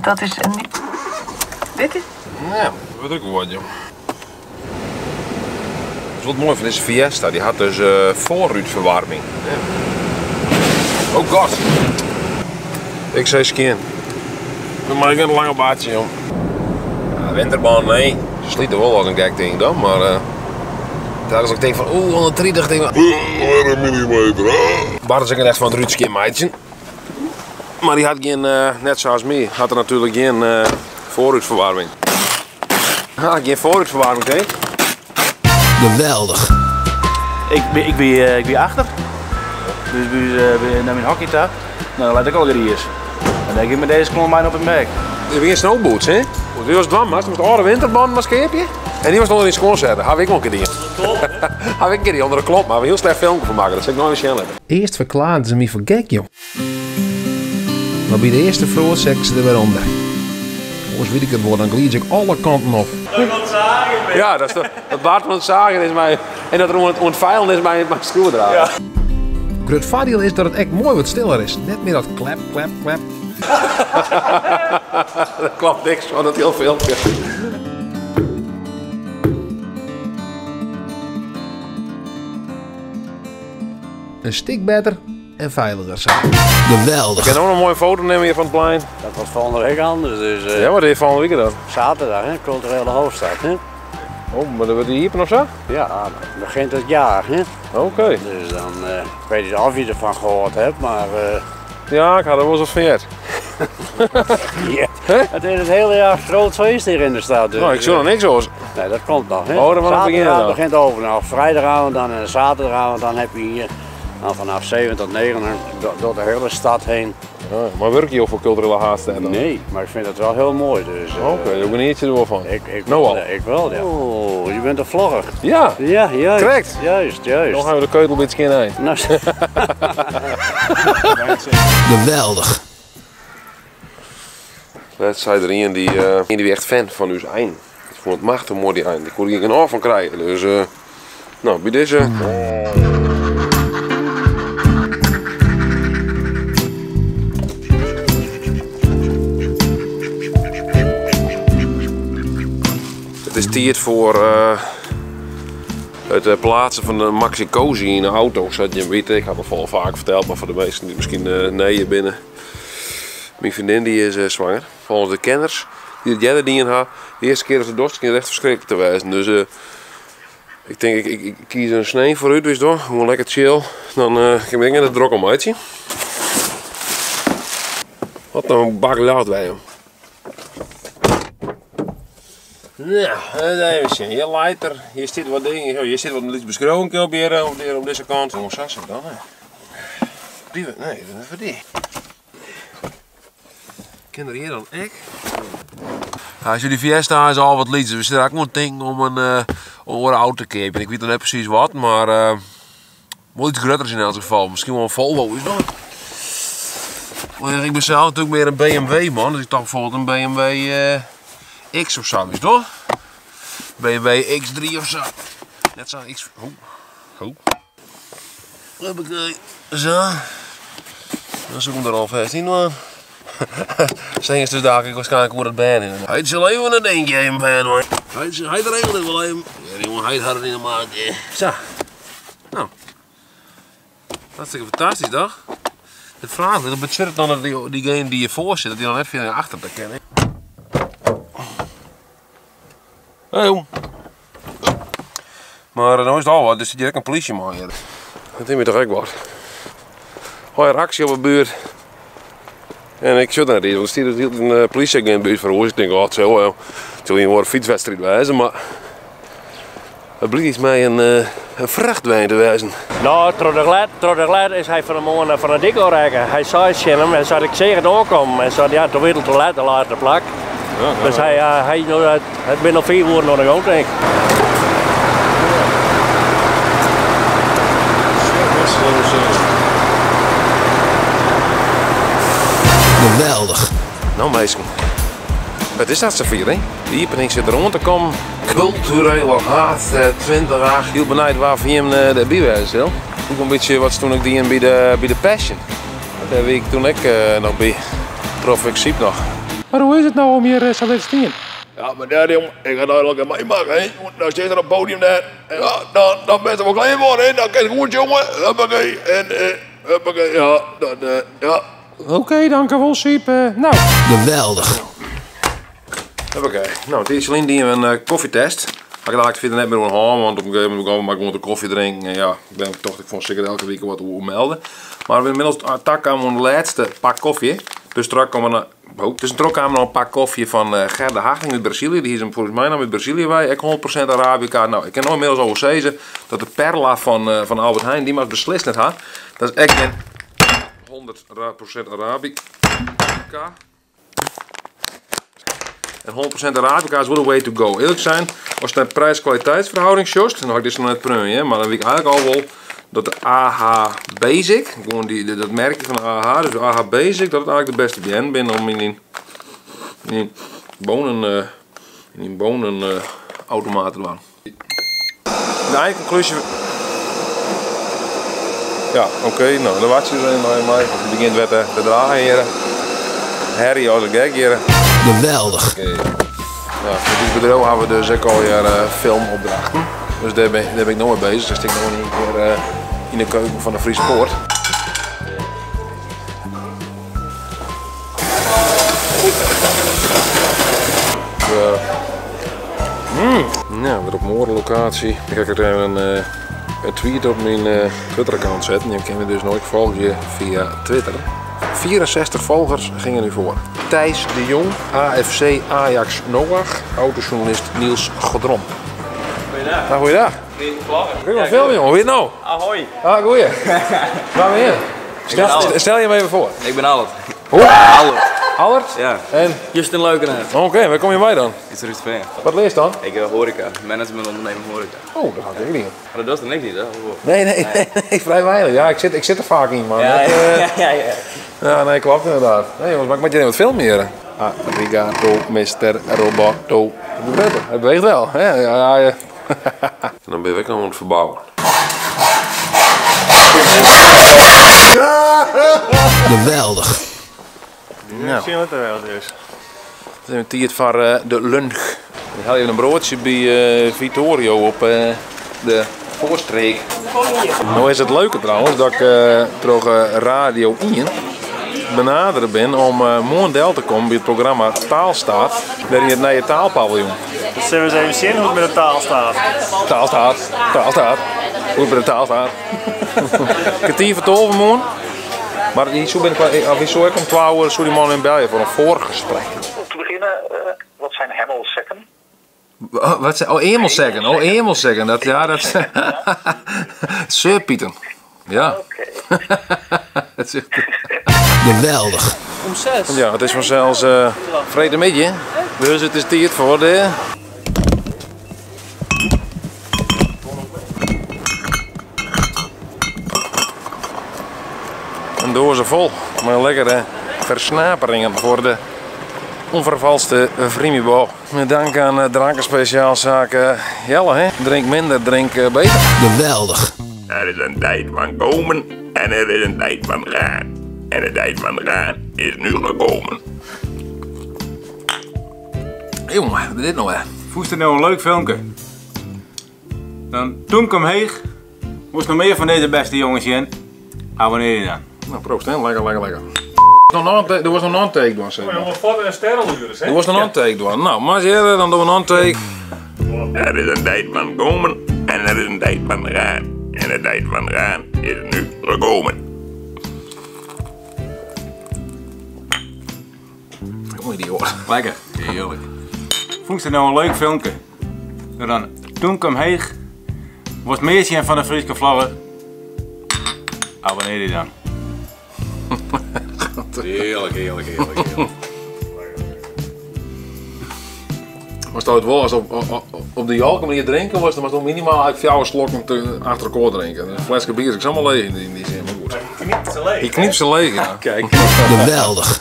Dat is een. Dit is. Ja, dat wurdt ek goed, joh. Dat is wat moai fan dizze Fiesta. Dy hat dus foarrútferwaarming. Ja. Oh god. Ik sei skjin. Dan mei ik in lange baardsje, jong. Ja, winterbân, nee. Se slite wol as in gek ding dan, mar uh, telkens ik tink fan oeh, 130, denk ik, Oeh, een millimeter. Bart is ek net echt fan it rút skjin meitsjen. Mar dy hat gjin, uh, net sa as my, hat er natuerlik gjin uh, foarrútferwaarming. Ha, gjin foarrútferwaarming, hè? Geweldich. Ik wie achter. Dus by nei myn hokje ta. No, dan leit ek al griis. En dêr gean ik mei dizze skuon mei op it merk. Dit wie snowboots, hè? Wat was dwaan moast, moast âlde winterbannen mar keapje. En dy moast ûnder dyn skuon sette. Haw ik wol in kear dien. Haw ik in kear dien ûnder de klomp, mar we hiel slecht filmke fan makke. Dat sil ik noch even sjen litte. Earst ferklearren se my foar gek, joh. Mar by de earste froast setten se der wer ûnder. Oars wit ik it wol, dan gliid ik alle kanten op. Ja, dat, is de, dat Bart oan it zagen is mei, en dat er oan it feilen is mei skroevedraaier. Ja. Grut foardiel is dat it ek moai wat stiller is. Net mear dat klep, klep, klep. Dat klopt niks fan dat hiel filmpje. In stik better en feiliger sa. Geweldich. Ik kin no noch in moaie foto nimme hjir fan it plein. Dat wordt volgende week anders. Dus, Ja, wat is volgende week dan? Zaterdag, hè? Culturele hoofdstad. Hè? Oh, maar dan wordt die iepen of zo? Ja, dan begint het jaar. Hè? Oké. Dus dan, ik weet niet of je ervan gehoord hebt, maar Ja, ik had er wel eens wat van gehoord. Ja. Hè? Het is het hele jaar groot feest hier in de stad. Dus, Nou, ik zie nog niks hoor. Nee, dat komt nog. Hè? Oh, dan wordt het beginnen Zaterdagavond dan. begint over. Nou, vrijdagavond dan en zaterdagavond dan heb je hier nou, vanaf 7 tot 9 dan door de hele stad heen. Ja, maar werk je ook voor culturele haatstad dan? Nee, maar ik vind het wel heel mooi. Dus, Oké, okay, geniet je er wel van. Ik, Nou al. Ik wel, ja. Oh, je bent een vlogger. Ja, Ja, juist. Correct. Juist, juist. Dan gaan we de keutel een beetje in. Nou, Geweldich. Dat zei er een die echt fan van uw eind. Ik vond het machtig mooi die eind. Ik kon er geen oor van krijgen. Dus, nou, bij deze. Het is tijd voor het plaatsen van de Maxi-Cosi in de auto. Zodat je weet, ik had het al vaak verteld, maar voor de meesten die misschien nee binnen. Mijn vriendin die is zwanger. Volgens de kenners die het jelle dingen hebben, de eerste keer dat ze dorst, kan het echt verschrikkelijk te wijzen. Dus ik denk, ik kies een snee vooruit, dus toch? Gewoon lekker chill. Dan ik ben ik het drok om uitje. Wat nou een bak laat wij hem. Nou, even zien. Hier leidt er, hier zit wat dingen, hier zit wat een licht beschroomd op hier, op deze kant. Hoe zat ze dan? Hè? Die, nee, dat is voor die. Ken er hier dan ik? Ja, als jullie Fiesta is al wat liedjes. We zitten ook nog denken om een auto te kopen. Ik weet nog net precies wat, maar wel iets groters in elk geval. Misschien wel een Volvo is dat. Maar ik ben zelf natuurlijk meer een BMW man, dus ik dacht bijvoorbeeld een BMW X of zo is toch? BMW X3 of zo. Net zo'n X. Oh. Oh. Hoppakee. Zo. Dan zoek ik hem er alvast in, man. Zijn is dus daar waarschijnlijk hoe dat bij is. Hij zal even een dingetje even bij, man. Hij regelt het wel even. Ja, jongen, hij had het in de maat. Zo. Nou. Hartstikke fantastisch, toch? De vraag is, dat betekent dan dat diegene die hiervoor zit, dat die dan net weer naar achter te kennen. Hey, jong. Maar nou is het al wat, dus zit hier ook een politieman hier. Dat is me toch ook wat. Gooi reactie op de buurt. En ik zit naar die, want er staat dus een politieagent in de buurt van ons. Ik denk, oh, het zal wel. Het zal hier wel een fietswedstrijd wijzen, maar het blijkt iets mij een vrachtwijn te wijzen. Nou, door de glad is hij van de morgen van de dik al rijden. Hij zei het hem en zei, ik zeg het ook om. En zei, ja, toen werd het te laat, de laatste plak. Dus hij, nou, het ben nog 4 uur nog de gang, denk ik. Geweldig. Nou meisje, het is dat zover, hè? De opening zit er rond te komen. Culturele haat 20. Heel benieuwd waar voor hem de bij was, hè? Ook een beetje wat toen ik die in bij de Passion. Dat heb ik toen ik nog bij. Proef ik Syb noch. Mar hoe is it no om hjir sa wer te stean? Ja, mar dêr jong, ik ha dat al meimakke, hè. Dan stean der op it podium dêr. Ja, dan, dan bist der wol klear foar, hè. Dan kinst goed sjonge. Huppakee. En huppakee, ja, dat, ja. Oké, dankewol Syb. No. Geweldich. Huppakee. No, in tiidsje lyn dienen we in kofjetest. Ha ik it eigentlik fierder net mear oer hân, want op in gegeven momint begûn we mar gewoan te kofje drinken. En ja, ik ben tocht ik fan sil ik der elke wike wat oer melde. Mar we binne ynmiddels takaam oan de lêste pak kofje. Dus straks komme we oh, tuskentroch kaam noch in pak kofje fan Gerda Hachting út Brazilië. Dy is him folgens my noch út Brazilië wei, ek 100% Arabica. No, ik kin no ynmiddels al wol sizze dat de Perla fan Albert Heijn, dy moatst beslist net ha. Dat is ek gjin 100% Arabica. En 100% Arabica is wol de way to go. Earlik sein, ast nei prijs-kwaliteitsverhouding sjochst, dan ha ik dizze noch net preaun, hear, mar dan wit ik eigentlik al wol dat de AH Basic, gewoan dy, dat merkje fan de AH, dus de AH Basic, dat it eigentlik de bêste beannen binne om yn dyn, yn dyn bonen, yn dyn bonen automaat te dwaan. De einkonklúzje. Ja, oké, no, dan wachtsje we even mei, mei. Het begjint wer te draaien hjir. Herrie as in gek hjir. Geweldich. Oké. Nou, foar dit bedriuw ha we dus ek allegear filmopdrachten. Dus dêr bin ik no mei bezich. Dus ik no yn ien kear yn de keuken fan de Friese Poort. Nou, weer op een oare lokaasje. Ik ha even in tweet op myn Twitter-account setten. Je kinne my dus no ek folgje fia Twitter. 64 folgers gingen nu voor. Thijs de Jong, AFC Ajax Noach, autojournalist Niels Godrom. Goeiedag. Nou, goeiedag. Goeie film, jongen. Hoe is het nou? Ahoy. Ah, goeie. Waar ben je? Stel je me even voor. Ik ben Allert. Hoe? Allert. Allert? Ja. En? Justin Leukenhuis. Oké, waar kom je bij dan? Is er iets van. Wat leest dan? Ik heb horeca, management ondernemen horeca. Oh, dat had ik niet. Maar dat is er niks niet, hè? Nee, nee, nee, nee, vrij weinig. Ja, ik zit er vaak in, man. Ja, Dat, ja, ja, ja. Ja, nee, klopt inderdaad. Nee, jongens, maar ik moet je even wat filmen hier. Arigato, mister Roboto. Het beweegt, het beweegt wel. Hè? Ja, ja, ja. En dan ben ik nog aan het verbouwen. Geweldig. Nou. Ik zie wat er wel is. Het is een tijd voor de lunch. Ik haal even een broodje bij Vittorio op de Voorstreek. Nou is het leuke trouwens dat ik door Radio 1 benaderd ben om morgen deel te komen bij het programma Taalstaat, daar in het nieuwe taalpaviljoen. Dus zullen we eens even zien hoe het met de taal staat. Taalstaat, taalstaat, hoe het met de taal staat. Kwartier voor 12 morgen. Maar die zo ben ik wel, of die zo ik om 12 uur zo die man in België voor een voorgesprek. Om te beginnen, wat zijn hemmelsekken? Oh, wat zijn, oh, emelsekken. Oh, emelsekken. Dat, ja, dat zijn Zeurpieten. Ja. Oké. Dat is echt Geweldig. Om 6. Ja, het is vanzelfs vrijdagmiddag, hè? Dus het is tijd voor de... Een doos vol met lekkere versnaperingen voor de onvervalste Vriemibo. Met dank aan drankenspeciaalzaak Jelle, hè? Drink minder, drink beter. Geweldig. Er is een tijd van komen en er is een tijd van gaan. En de tijd van gaan is nu gekomen. Jongen, wat is dit nou, hè? Voest er nou een leuk filmpje? Dan toen kwam heeg. Moest nog meer van deze beste jongens in. Abonneer je dan. Nou, proost, hè? Lekker, lekker, lekker. Er was nog een take door, zeg maar. Jongen, wat een sterrenluren, hè? Er was nog een take door. Nou, maar eerder, dan doen we een take. Er is een tijd van komen en er is een tijd van gaan. En de tijd van gaan is nu gekomen. Jongen, die hoor. Lekker. Heerlijk. Vond je nou een leuk filmpje? Dan toen kwam heeg. Was meer zien van de Friese vlaggen. Abonneer je dan. Heerlijk, heerlijk, heerlijk, heerlijk. Was dat het wel, als op de Jalke manier drinken was, dan was het nog minimaal uit 4 slokken achter elkaar drinken. Een flesje bier is allemaal leeg in die zin, maar goed. Hij knipt ze leeg. Je knipt ze leeg, ja. Kijk. Geweldig.